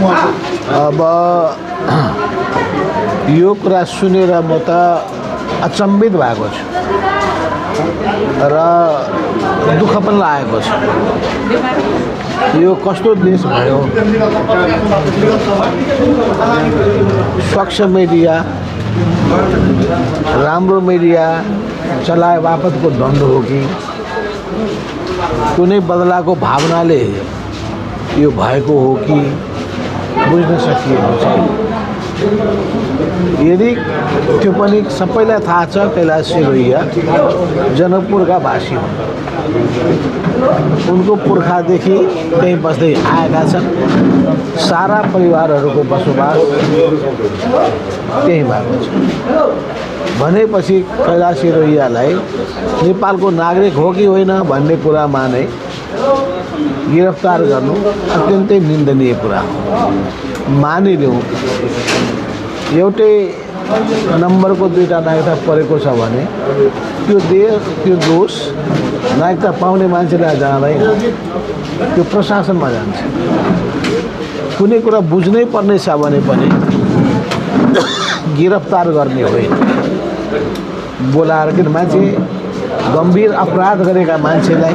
अब यो कुरा सुनेर म त अचम्भित भएको छु र दुःख पनि लागेको छ। यो कस्तो देश भयो? स्वच्छ मिडिया, राम्रो मिडिया चलाए बापतको दण्ड हो कि कुनै बदलाको भावनाले यो भएको हो कि बुझ्न सकिएको छैन। यदि त्यो पनि सबैलाई थाहा छ कैलाश सिरोहिया जनकपुरका वासी हुन्। उनको पुर्खादेखि त्यहीँ बस्दै आएका छन्। सारा परिवारहरूको बसोबास त्यहीँ भएको छ भनेपछि कैलाश सिरोहियालाई नेपालको नागरिक हो कि होइन भन्ने कुरामा नै गिरफ्तार गर्नु अत्यन्तै निन्दनीय कुरा हो। मानिलिउँ एउटै नम्बरको दुईटा नागरिकता परेको छ भने त्यो दोष नागरिकता पाउने मान्छेलाई जाँदैन, त्यो प्रशासनमा जान्छ। कुनै कुरा बुझ्नै पर्ने छ भने पनि गिरफ्तार गर्ने होइन, बोलाएर। किन मान्छे गम्भीर अपराध गरेका मान्छेलाई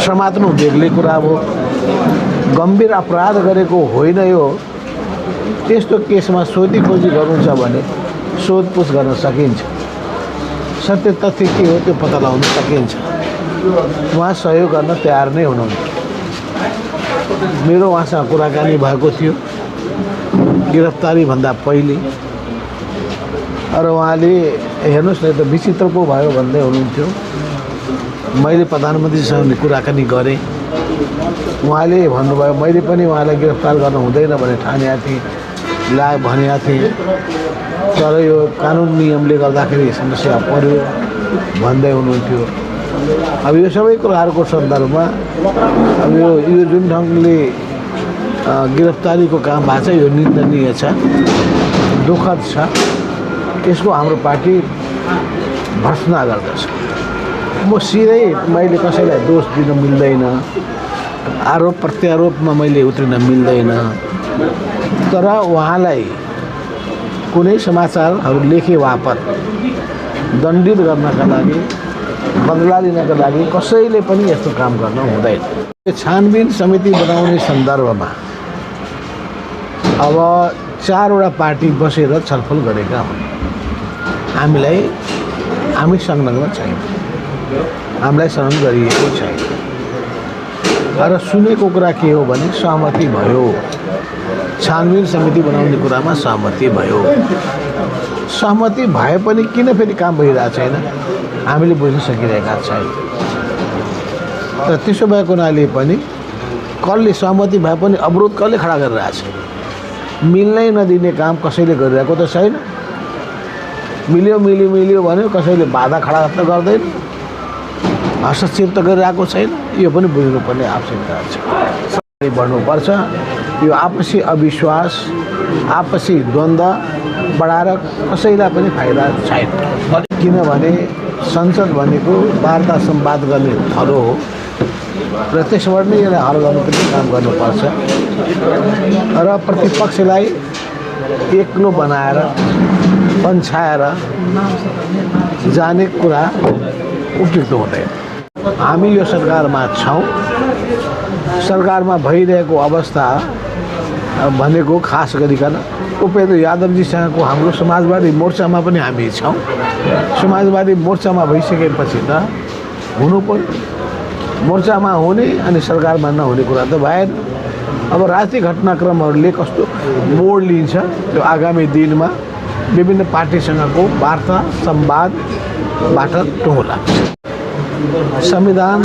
समात्नु बेग्लै कुरा हो। गम्भीर अपराध गरेको होइन यो। त्यस्तो केसमा सोधीखोजी गर्नु छ भने सोधपुछ गर्न सकिन्छ, सत्य तथ्य के हो त्यो पत्ता लगाउन सकिन्छ। उहाँ सहयोग गर्न तयार नै हुनुहुन्छ। मेरो उहाँसँग कुराकानी भएको थियो गिरफ्तारीभन्दा पहिले, र उहाँले हेर्नुहोस् न त विचित्र पो भयो भन्दै हुनुहुन्थ्यो। मैले प्रधानमन्त्रीसँग कुराकानी गरेँ, उहाँले भन्नुभयो मैले पनि उहाँलाई गिरफ्तार गर्न हुँदैन भने ठानेको थिएँ, भनेका थिएँ, तर यो कानुन नियमले गर्दाखेरि समस्या पर्यो भन्दै हुनुहुन्थ्यो। अब यो सबै कुराहरूको सन्दर्भमा अब यो जुन ढङ्गले गिरफ्तारीको काम भएको छ यो निन्दनीय छ, दुःखद छ। यसको हाम्रो पार्टी भर्त्सना गर्दछ। म सिधै मैले कसैलाई दोष दिन मिल्दैन, आरोप प्रत्यारोपमा मैले उत्रिन मिल्दैन, तर उहाँलाई कुनै समाचारहरू लेखे बापत दण्डित गर्नका लागि, बदला लिनका लागि कसैले पनि यस्तो काम गर्न हुँदैन। छानबिन समिति बनाउने सन्दर्भमा अब 4वटा पार्टी बसेर छलफल गरेका हुन्। हामी संलग्न छैन, हामीलाई संलग्न गरिएको छैन। र सुनेको कुरा के हो भने सहमति भयो, छानबिन समिति बनाउने कुरामा सहमति भयो। सहमति भए पनि किन फेरि काम भइरहेको छैन हामीले बुझ्न सकिरहेका छैन। र त्यसो भएको हुनाले पनि कसले सहमति भए पनि अवरोध कसले खडा गरिरहेछ? मिल्नै नदिने काम कसैले गरिरहेको त छैन। मिल्यो भन्यो, कसैले बाधा खडा त गर्दैन, हस्तक्षेप त गरिरहेको छैन। यो पनि बुझ्नुपर्ने आवश्यकता छ। बढ्नुपर्छ। यो आपसी अविश्वास, आपसी द्वन्द्व बढाएर कसैलाई पनि फाइदा छैन। किनभने संसद भनेको वार्ता संवाद गर्ने थलो हो र त्यसबाट नै यसलाई हल गर्नु पनि काम गर्नुपर्छ। र प्रतिपक्षलाई एक्लो बनाएर पन्छाएर जाने कुरा उपयुक्त हुँदैन। हामी यो सरकारमा छौँ। सरकारमा भइरहेको अवस्था भनेको खास गरिकन उपेन्द्र यादवजीसँगको हाम्रो समाजवादी मोर्चामा पनि हामी छौँ। समाजवादी मोर्चामा भइसकेपछि त हुनु पर्यो। मोर्चामा हुने अनि सरकारमा नहुने कुरा त भएन। अब राजनीतिक घटनाक्रमहरूले कस्तो मोड लिन्छ त्यो आगामी दिनमा विभिन्न पार्टीसँगको वार्ता संवादबाट टुङ्गो संविधान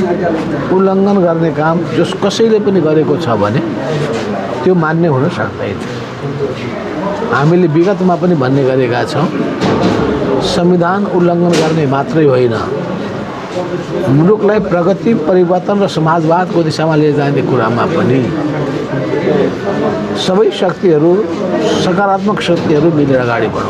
उल्लङ्घन गर्ने काम जस कसैले पनि गरेको छ भने त्यो मान्य हुन सक्दैन। हामीले विगतमा पनि भन्ने गरेका छौँ, संविधान उल्लङ्घन गर्ने मात्रै होइन, मुलुकलाई प्रगति, परिवर्तन र समाजवादको दिशामा लिएर जाने कुरामा पनि सबै शक्तिहरू, सकारात्मक शक्तिहरू मिलेर अगाडि बढौँ।